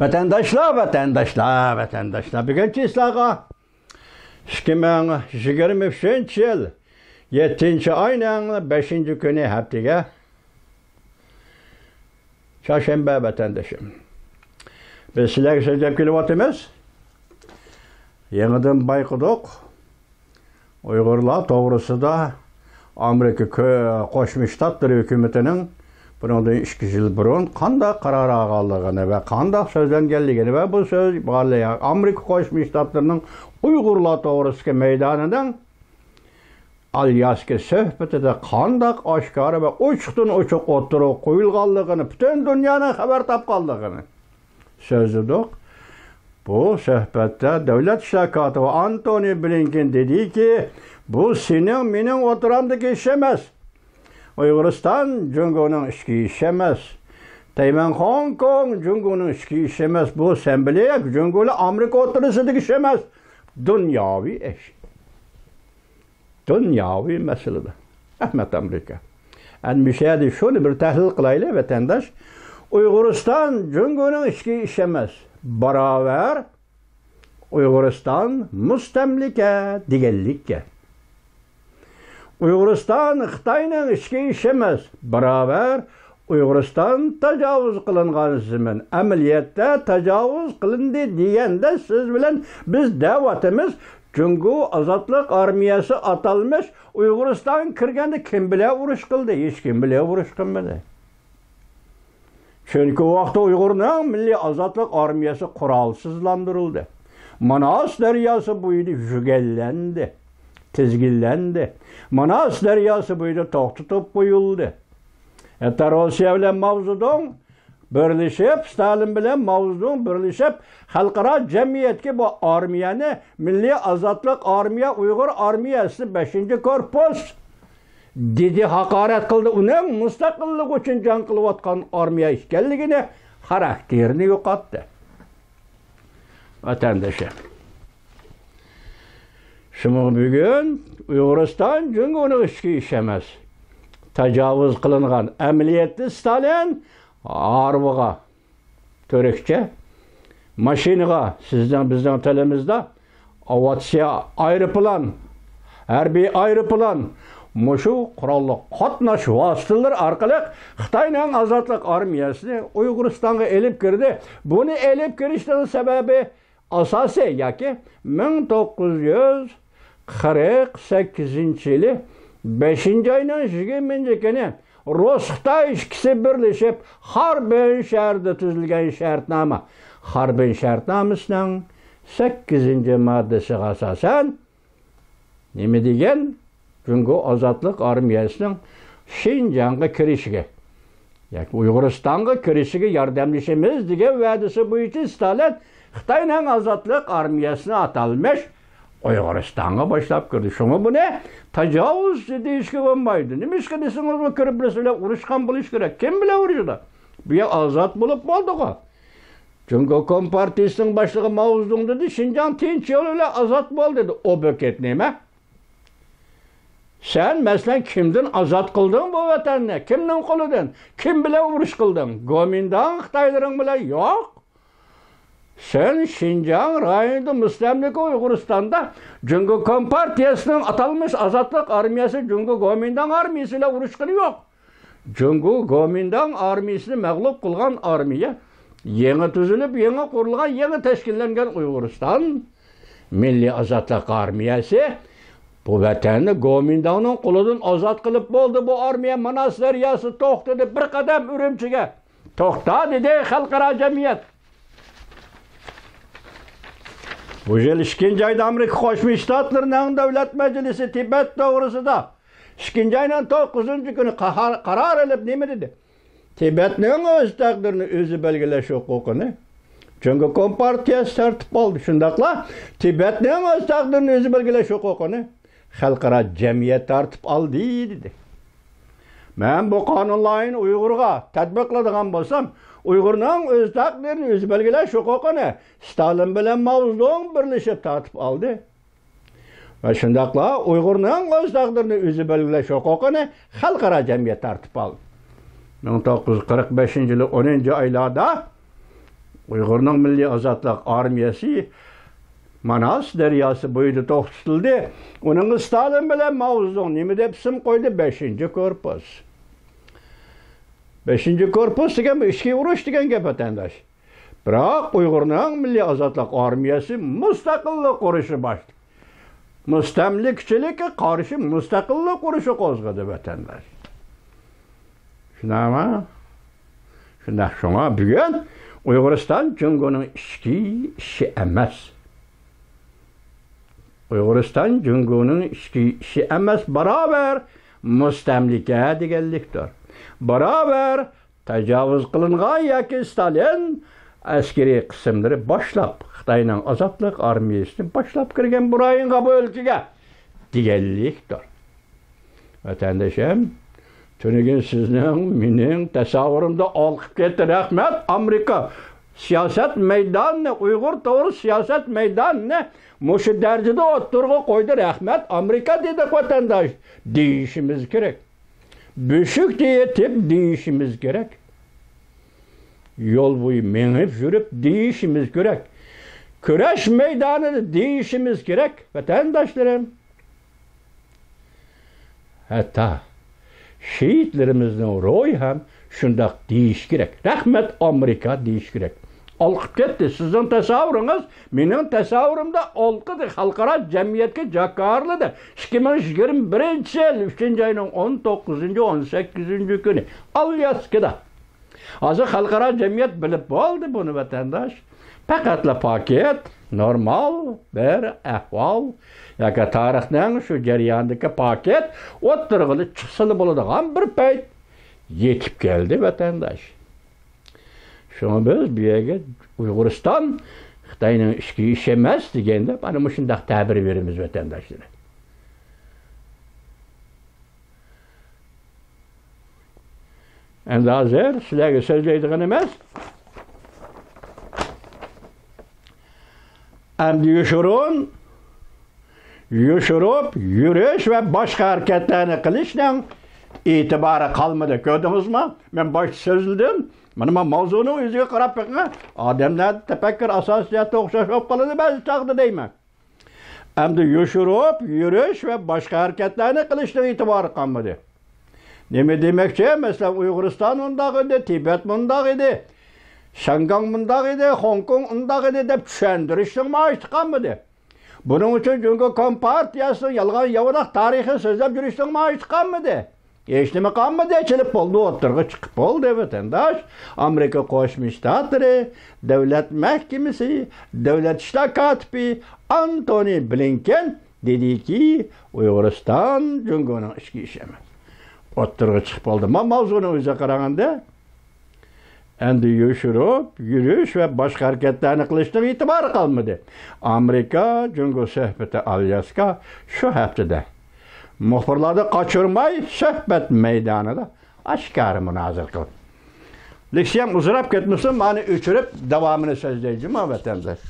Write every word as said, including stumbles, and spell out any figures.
ۋەتەنداشلار، ۋەتەنداشلار، ۋەتەنداشلار، بۈگۈنكى سىلەرگە ئىككى مىڭ يىگىرمە ئۈچىنچى يىل يەتتىنچى ئاينىڭ بەشىنچى كۈنى ھەپتىگە چارشەنبە ۋەتەندىشىم. بىز سىلەرگە سۆزلەپ كېلىۋاتىمىز. يېڭىدىن بايقىدۇق. ئۇيغۇرلار توغرىسىدا ئامېرىكا كۆ-، قوشما شتاتلىرى ھۆكۈمىتىنىڭ بۇنىڭدىن ئىككى يىل بۇرۇن قانداق قارار ئالغانلىقىنى ۋە قانداق سۆزلەنگەنلىكىنى ۋە بۇ سۆز بارلىقى ئامېرىكا قوشما شتاتلىرىنىڭ ئۇيغۇرلار توغرىسىدىكى مەيدانىنىڭ ئالياسكا سۆھبىتىدە قانداق ئاشكارا ۋە ئوچۇقتىن ئوچۇق ئوتتۇرىغا قويۇلغانلىقىنى، پۈتۈن دۇنيانىڭ خەۋەر تاپقانلىقىنى سۆزلىدۇق. بۇ سۆھبەتتە دۆلەت ئىشلار كاتىپى ئانتونى بلىنكېن دېدىكى، بۇ سېنىڭ، مېنىڭ ئوتتۇرامدىكى ئىش ئەمەس. ئۇيغۇرىستان جۇڭگونىڭ ئىچكى ئىشى ئەمەس. تەيۋەن، خوڭكوڭ جۇڭگونىڭ ئىچكى ئىشى ئەمەس. بۇ سەن بىلەن جۇڭگو بىلەن ئامېرىكا ئوتتۇرىسىدىكى ئىش ئەمەس. دۇنياۋى ئىش. دۇنياۋى مەسىلىدە. رەھمەت، ئامېرىكا. ئەمدى مۇشۇ يەردە شۇنى بىر تەھلىل قىلايلى، ۋەتەنداش. ئۇيغۇرىستان جۇڭگونىڭ ئىچكى ئىشى ئەمەس. باراۋەر ئۇيغۇرىستان مۇستەملىكە دېگەنلىك گەپ. ئۇيغۇرىستان خىتاينىڭ ئىچكى ئىشى ئەمەس. باراۋەر ئۇيغۇرىستان تاجاۋۇز قىلىنغان زېمىن، ئەمەلىيەتتە تاجاۋۇز قىلىندى دېگەندە سىز بىلەن بىز دەۋاتىمىز. جۇڭگو ئازادلىق ئارمىيەسى ئاتالمىش ئۇيغۇرىستانغا كىرگەندە كىم بىلەن ئۇرۇش قىلدى؟ ھېچكىم بىلەن ئۇرۇش قىلمىدى. چۈنكى ئۇ ۋاقىتتا ئۇيغۇرنىڭ مىللىي ئازادلىق ئارمىيەسى قورالسىزلاندۇرۇلدى. ماناس دەرياسى بويىدا يۈگەنلەندى، تىزگىنلەندى. ماناس دەرياسى بويىدا توختىتىپ قويۇلدى. ھەتتا روسىيە بىلەن ماۋزېدۇڭ بىرلىشىپ، ستالىن بىلەن ماۋزېدۇڭ بىرلىشىپ، خەلقئارا جەمئىيەتكە بۇ ئارمىيەنى، مىللىي ئازادلىق ئارمىيە، ئۇيغۇر ئارمىيەسى، بەشىنچى كورپۇس دېدى، ھاقارەت قىلدى. ئۇنىڭ مۇستەقىللىق ئۈچۈن جەڭ قىلىۋاتقان ئارمىيە ئىكەنلىكىنى، خاراكتېرىنى يوقاتتى. ۋەتەندىشىم. شۇڭا بۈگۈن ئۇيغۇرىستان جۇڭگونىڭ ئىچكى ئىشى ئەمەس. تاجاۋۇز قىلىنغان ئەمەلىيەتتە ستالىن ھارۋىغا، تۈركچە، ماشىنىغا، سىزنىڭ، بىزنىڭ تىلىمىزدا ئاۋىئاتسىيە، ئايروپىلان، ھەربىي ئايروپىلان، مۇشۇ قوراللىق قاتناش ۋاسىتىلىرى ئارقىلىق خىتاينىڭ ئازادلىق ئارمىيەسىنى ئۇيغۇرىستانغا ئېلىپ كىردى. بۇنى ئېلىپ كىرىشنىڭ سەۋەبى ئاساسىي ياكى مىڭ توققۇز يۈز قىرىق سەككىزىنچى يىلى بەشىنچى ئاينىڭ يىگىرمىنچى كۈنى رۇس خىتاي ئىككىسى بىرلىشىپ خاربىن شەھىرىدە تۈزۈلگەن شەرتنامە. خاربىن شەرتنامىسىنىڭ سەككىزىنچى ماددىسىغا ئاساسەن، نېمە دېگەن؟ جۇڭگو ئازادلىق ئارمىيەسىنىڭ شىنجاڭغا كىرىشىگە ياكى ئۇيغۇرىستانغا كىرىشىگە ياردەملىشىمىز دېگەن ۋەدىسى بويىچە ستالىن خىتاينىڭ ئازادلىق ئارمىيەسىنى ئاتالمىش ئۇيغۇرىستانغا باشلاپ كىردى. شۇڭا بۇنى تاجاۋۇزچى دېيىشكە بولمايدۇ. نېمىشقا دېسىڭىز، ئۇ كىرىپ بىرسى بىلەن ئۇرۇشقان بولۇشى كېرەك. كىم بىلەن ئۇرۇشىدۇ؟ بۇ يەر ئازاد بولۇپ بولدىغۇ. جۇڭگو كومپارتىيىسىنىڭ باشلىقى ماۋزېدۇڭ دېدى، شىنجاڭ تىنچ يول بىلەن ئازاد بولدى دېدى. ئۇ بۆكەت نېمە؟ سەن، مەسىلەن، كىمدىن ئازاد قىلدىڭ بۇ ۋەتەننى؟ كىمنىڭ قولىدىن؟ كىم بىلەن ئۇرۇش قىلدىڭ؟ گومىنداڭ خىتايلىرىڭ بىلەن؟ ياق. سەن شىنجاڭ رايونىدا مۇستەملىكە ئۇيغۇرىستاندا جۇڭگو كومپارتىيىسىنىڭ ئاتالمىش ئازادلىق ئارمىيەسى جۇڭگو گومىنداڭ ئارمىيىسى بىلەن ئۇرۇشقىنى يوق. جۇڭگو گومىنداڭ ئارمىيىسىنى مەغلۇپ قىلغان ئارمىيە يېڭى تۈزۈلۈپ، يېڭى قۇرۇلغان، يېڭى تەشكىللەنگەن ئۇيغۇرىستان مىللىي ئازادلىق ئارمىيەسى بۇ ۋەتەننى گومىنداڭنىڭ قولىدىن ئازاد قىلىپ بولدى. بۇ ئارمىيە ماناس دەرياسى توختىدى، بىر قەدەم ئۈرۈمچىگە توختا دېدى خەلقئارا جەمئىيەت. بۇ يىل ئىككىنچى ئايدا ئامېرىكا قوشما شتاتلىرىنىڭ دۆلەت مەجلىسى تىبەت توغرىسىدا ئىككىنچى ئاينىڭ توققۇزىنچى كۈنى قاھار-، قارار ئېلىپ نېمە دېدى؟ تىبەتنىڭ ئۆز تەقدىرىنى ئۆزى بەلگىلەش ھوقۇقىنى جۇڭگو كومپارتىيەسى تارتىپ ئالدى. شۇنداقلا تىبەتنىڭ ئۆز تەقدىرىنى ئۆزى بەلگىلەش ھوقۇقىنى خەلقئارا جەمئىيەت تارتىپ ئالدى، دېدى. مەن بۇ قانۇن لايىھىنى ئۇيغۇرغا تەتبىق قىلىدىغان بولسام، ئۇيغۇرنىڭ ئۆز تەقدىرىنى ئۆزى بەلگىلەش ھوقۇقىنى ستالىن بىلەن ماۋزېدۇڭ بىرلىشىپ تارتىپ ئالدى. ۋە شۇنداقلا ئۇيغۇرنىڭ ئۆز تەقدىرىنى ئۆزى بەلگىلەش ھوقۇقىنى خەلقئارا جەمئىيەت تارتىپ ئالدى. مىڭ توققۇز يۈز قىرىق بەشىنچى يىلى ئونىنچى ئايلاردا ئۇيغۇرنىڭ مىللىي ئازادلىق ئارمىيەسى ماناس دەرياسى بويىدا توختىتىلدى. ئۇنىڭغا ستالىن بىلەن ماۋزېدۇڭ نېمە دەپ ئىسىم قويدى؟ بەشىنچى كورپۇس. بەشىنچى كورپۇس دېگەن بۇ ئىچكى ئۇرۇش دېگەن گەپ، ۋەتەنداش. بىراق ئۇيغۇرنىڭ مىللىي ئازادلىق ئارمىيەسى مۇستەقىللىق ئۇرۇشى باشلىدى. مۇستەملىكىچىلىككە قارشى مۇستەقىللىق ئۇرۇشى قوزغىدى، ۋەتەنداش. شۇنداقمۇ؟ شۇنداق. شۇڭا بۈگۈن ئۇيغۇرىستان جۇڭگونىڭ ئىچكى ئىشى ئەمەس. ئۇيغۇرىستان جۇڭگونىڭ ئىچكى ئىشى ئەمەس، باراۋەر مۇستەملىكە دېگەنلىكتۇر. باراۋەر تاجاۋۇز قىلىنغان ياكى ستالىن ئەسكىرىي قىسىملىرى باشلاپ، خىتاينىڭ ئازادلىق ئارمىيەسىنى باشلاپ كىرگەن بۇ رايونغا، بۇ ئۆلكىگە دېگەنلىكتۇر. ۋەتەندىشىم، تۈنۈگۈن سىزنىڭ، مېنىڭ تەسەۋۋۇرۇمدا ئالقىپ كەتتى. رەھمەت، ئامېرىكا سىياسەت مەيدانىنى، ئۇيغۇر توغرا سىياسەت مەيدانىنى مۇشۇ دەرىجىدە ئوتتۇرىغا قويدى. رەھمەت، ئامېرىكا دېدۇق، ۋەتەنداش، دېيىشىمىز كېرەك. بۆشۈكتە يېتىپ دېيىشىمىز كېرەك. يول بويى مېڭىپ يۈرۈپ دېيىشىمىز كېرەك. كۈرەش مەيدانىدا دېيىشىمىز كېرەك، ۋەتەنداشلىرىم. ھەتتا شېھىتلىرىمىزنىڭ روھى ھەم شۇنداق دېيىشى كېرەك. رەھمەت ئامېرىكا دېيىشى كېرەك. ئالقىپ كەتتى. سىزنىڭ تەسەۋۋۇرىڭىز، مېنىڭ تەسەۋۋۇرۇمدا ئالقىدى. خەلقئارا جەمئىيەتكە جاكارلىدى. ئىككى مىڭ يىگىرمە بىرىنچى يىل ئۈچىنچى ئاينىڭ ئون توققۇزىنچى، ئون سەككىزىنچى كۈنى ئالياسكىدا. ھازىر خەلقئارا جەمئىيەت بىلىپ بولدى بۇنى، ۋەتەنداش. پەقەتلا پاكىت، نورمال بىر ئەھۋال ياكى تارىخنىڭ شۇ جەريانىدىكى پاكىت ئوتتۇرىغا چىقسىلا بولىدىغان بىر پەيت يېتىپ كەلدى، ۋەتەنداش. شۇڭا بىز بۇ يەرگە ئۇيغۇرىستان خىتاينىڭ ئىچكى ئىشى ئەمەس دېگەندە، مانا مۇشۇنداق تەبىر بېرىمىز، ۋەتەنداشلار. ئەمدى ھازىر سىلەرگە سۆزلەيدىغىنىمىز، ئەمدى يوشۇرۇن، يوشۇرۇپ يۈرۈش ۋە باشقا ھەرىكەتلەرنى قىلىشنىڭ ئېتىبارى قالمىدى. كۆردىڭىزمۇ؟ مەن باشتا سۆزلىدىم. مانا، مانا ماۋزۇنىڭ ئۆزىگە قاراپ بېقىڭ. ئادەملەر تەپەككۇر ئاساسىي جەھەتتە ئوخشاش بولۇپ قالىدۇ بەزى چاغدا دەيمەن. ئەمدى يوشۇرۇپ يۈرۈش ۋە باشقا ھەرىكەتلەرنى قىلىشنىڭ ئېتىبارى قالمىدى. نېمە دېمەكچى؟ مەسىلەن، ئۇيغۇرىستان ئۇنداق ئىدى، تىبەت مۇنداق ئىدى، شياڭگاڭ مۇنداق ئىدى، خوڭكوڭ ئۇنداق ئىدى دەپ چۈشەندۈرۈشنىڭ ھاجىتى قالمىدى. بۇنىڭ ئۈچۈن جۇڭگو كومپارتىيەسىنىڭ يالغان ياۋىداق تارىخىنى سۆزلەپ يۈرۈشنىڭ ھاجىتى قالمىدى. ھېچنېمە قالمىدى، ئېچىلىپ بولدى، ئوتتۇرىغا چىقىپ بولدى، ۋەتەنداش. ئامېرىكا قوشما شتاتلىرى دۆلەت مەھكىمىسى، دۆلەت ئىشلار كاتىپى ئانتونى بلىنكېن دېدىكى، ئۇيغۇرىستان جۇڭگونىڭ ئىچكى ئىشى ئەمەس. ئوتتۇرىغا چىقىپ بولدى. ما ماۋزۇنىڭ ئۆزىگە قارىغاندا، ئەمدى يوشۇرۇپ يۈرۈش ۋە باشقا ھەرىكەتلەرنى قىلىشنىڭ ئېتىبارى قالمىدى. ئامېرىكا جۇڭگو سۆھبىتى ئالياسكا شۇ ھەپتىدە. مۇخبىرلارنى قاچۇرماي سۆھبەت مەيدانىدا ئاشكارا مۇنازىرە قىلدى. لېكسىيەم ئۇزىراپ كەتمىسۇن، مانا ئۆچۈرۈپ داۋامىنى سۆزلەي جۇمۇ ۋەتەنداش.